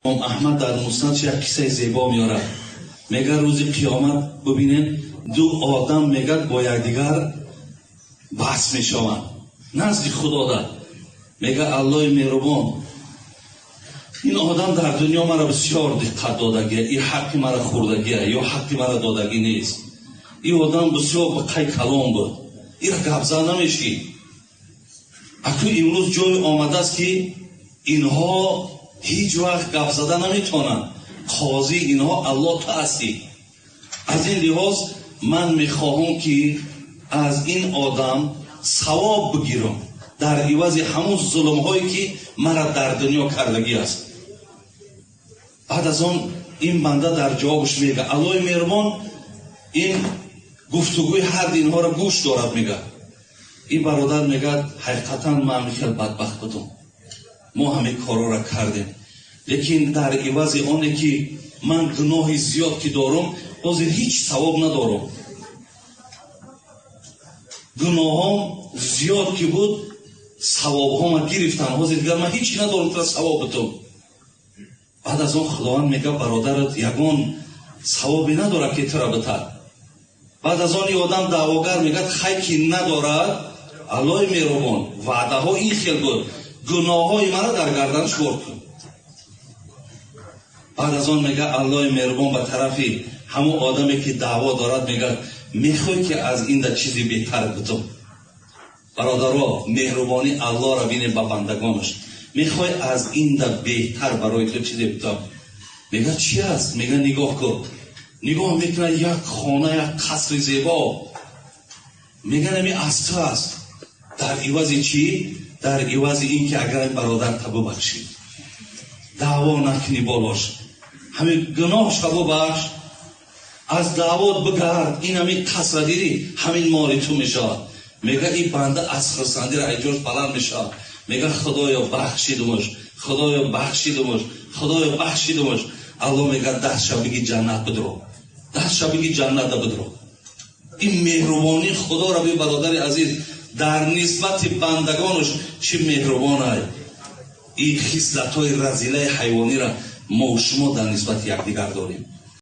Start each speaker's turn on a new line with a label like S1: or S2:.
S1: Имом Аҳмад дар Муснадш як қиссаи зебо меорад. Мегӯяд, рӯзи қиёмат, бубинед, ду одам, мегӯяд, бо якдигар баҳс мешаванд назди Худода. Мегӯяд: «Аллои меҳрубон, ин одам дар дунё мара бисёр диққат додагия, ин ҳаққи мара хӯрдагия ё ҳаққи мара додагӣ нест. Ин одам бисёр ба қай калон буд, ира гапзан намешид. Аку имрӯз ҷое омадааст, ки инҳо ҳеҷ вақт гап зада наметавонанд. Қозии инҳо Аллоҳ ту ҳастӣ. Аз ин лиҳоз ман мехоҳам, ки аз ин одам савоб бигирам дар ивази ҳамун зулмҳое, ки мара дар дунё кардагӣ аст». Баъд аз он ин банда дар ҷавобаш мега, Аллоҳи меҳрубон ин гуфтугӯи ҳарди инҳоро гӯш дорад. Мега, ин бародар мегӯяд: «Ҳақиқатан ман хел бадбахт будум, мо ҳамин корҳоро кардем, лекин дар ивази оне ки ман гуноҳи зиёд ки дорум, ҳозир ҳеҷ савоб надорум. Гуноҳом зиёд ки буд, савобҳома гирифтам. Ҳозир дигар ман ҳеҷ надорум тра савоб битум». Баъд аз он Худованд мега: «Бародарат ягон савобе надорад, ки тура битад». Баъд аз он ин одам даъвогар мегӯяд: «Хай, ки надорад, Аллоҳи меҳрубон, ваъдаҳо ин хел буд, гуноҳҳои маро дар гарданаш бор кун». Баъд аз он мега, Аллоҳи меҳрубон ба тарафи ҳамон одаме, ки даъво дорад, мегӯяд: «Мехоҳӣ, ки аз инда чизи беҳтар битум?» Бародаро, меҳрубонии Аллоҳро бинед ба бандагонаш. «Мехоҳӣ аз инда беҳтар барои ту чизе битам?» Мегӯяд: «Чи аст?» Мега: «Нигоҳ кун». Нигоҳ мекунад, як хона, як қасри зебо. Мегӯяд: «Ами аз ту аст. Дар ивази чӣ? Дар ивази ин ки агар бародарта бубахшӣ, даъво накунӣ болош, ҳамин гуноҳша бубахш, аз даъвот бигард, ин ҳамин қасра дидӣ, ҳамин моли ту мешавад». Мега, ин банда аз хурсандира айҷош баланд мешавад. Мега: «Худоё, бахшидумуш, Худоё, бахшидумуш, Худоё, бахшидумуш». Аллоҳ мега: «Дастша биги, ҷаннат бидро, дастша биги, ҷанната бидро». Ин меҳрубонии Худоро би, бародари азиз, дар нисбати бандагонаш чӣ меҳрубонай. Ин хислатҳои разилаи ҳайвониро мо шумо дар нисбати якдигар дорем.